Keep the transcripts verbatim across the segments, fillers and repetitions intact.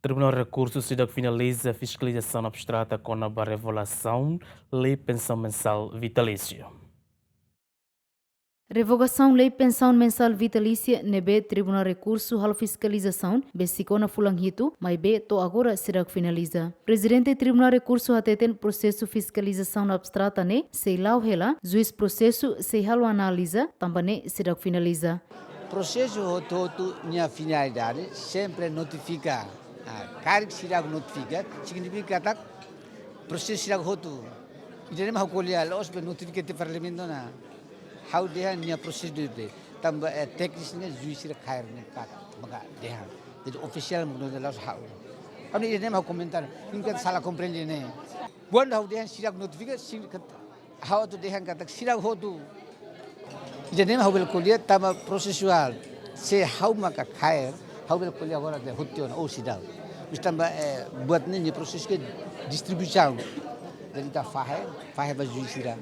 Tribunál Rekursu seidauk finaliza fiskalizasaun abstrata kona-ba revogasaun lei pensaun mensál vitalísia. Revogasaun lei pensaun mensál vitalísia ne'ebé Tribunál Rekursu halo fiskalizasaun besik ona fulan hitu, maibé to'o agora seidauk finaliza. Prezidente Tribunál Rekursu hateten prosesu fiskalizasaun abstrata ne'e sei la'o hela, juís prosesu sei halo analiza, tanba ne'e seidauk finaliza. Prosesu hotu-hotu nia finalidade sempre notifika. Ah, karik seidauk notifika, signifika katak prosesu seidauk hotu. Ida-ne'e mak ha'u ko'alia, la'ós be notifika tiha Parlamentu ona. Ha'u dehan nia prosesu de'it. Tanba, eh, teknis ne'e juís sira kaer ne'e katak maka dehan. Jadi ofisiál mak no la'ós ha'u. Ha'u ne'e ida-ne'e mak ha'u komentar. Mungkin salah komprende ne'e. Kuandu ha'u dehan seidauk notifika, sin kat-, ha'u atu dehan katak seidauk hotu. Ida-ne'e mak ha'u bele ko'alia tanba prosesuál. Se ha'u maka kaer, ha'u bele ko'alia agora dehan hotu ona, ou seidauk. Mas tanba, eh, buat ne'e nia prosesu ke distribuisaun. Jadi ita fahe, fahe ba juís sira.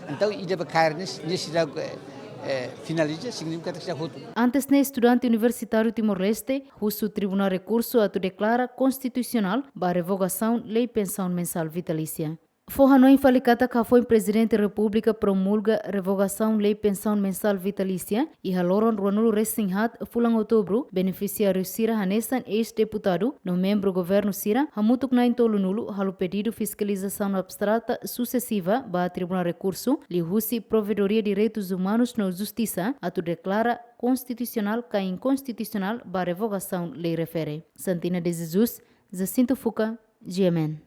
Entaun, ida be kaer ne'e, ne'e seidauk, eh, eh, finaliza, signifika katak seidauk hotu. Antes ne'e, estudante universitáriu Timor-Leste husu Tribunál Rekursu atu deklara konstitusionál ba revogasaun lei pensaun mensál vitalísia. Fó hanoin fali katak hafoin Prezidente Repúblika promulga revogasaun lei pensaun mensál vitalísia iha loron ruanulu resin haat fulan Outubru, benefisiáriu sira hanesan eis-deputadu no membru governu sira hamutuk na'in-tolunulu halo pedidu fiskalizasaun abstrata susesiva ba Tribunál Rekursu, liuhusi Provedoria Direitus Umanus no Justisa, atu deklara konstitusionál ka inkonstitusionál ba revogasaun lei refere. Santina de Jesus, Jacinto Fuca, G M N.